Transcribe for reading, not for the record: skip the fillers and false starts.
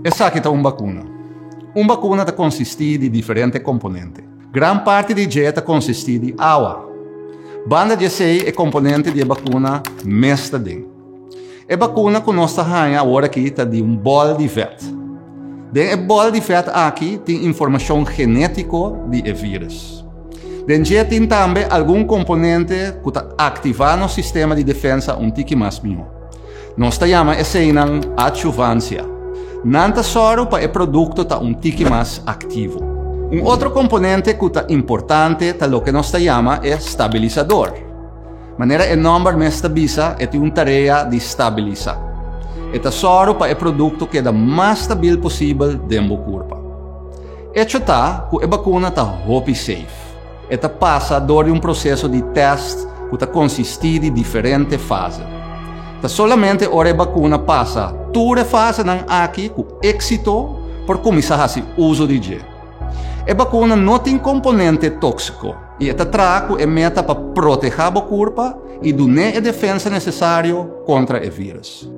Esaki ta un bakuna. Un bakuna ta konsistí di diferente komponente. Gran parti di dje ta konsistí di awa. Banda di esei e komponente di e bakuna mes ta den. E bakuna ku nos ta haña awor aki ta di un bòl di vèt. Den e bòl di vèt aki tin informashon genétiko di e vírùs. Den dje tin tambe algun komponente ku ta aktivá nos sistema di defensa un tiki mas mihó. Nos ta yama eseinan adjuvansia. Nan ta sòru pa e produkto ta un tiki mas aktivo. Un otro komponente ku ta importante ta loke nos ta yama e stabilisador. Manera e nòmber mes ta bisa, e tin un tarea di stabilisá. E ta sòru pa e produkto keda mas stabil posibel den bo kurpa. Echo ta ku e bakuna ta hopi safe. E ta pasa dor di un proseso di tèst ku ta konsistí di diferente fase. Ta solamente ora e bakuna pasa tur e fasenan aki ku éksito por kuminsá hasi uso di dje. E bakuna no tin komponente tóksiko i e ta traha ku e meta pa protehá bo kurpa i dun'é e defensa nesesario kontra e vírùs.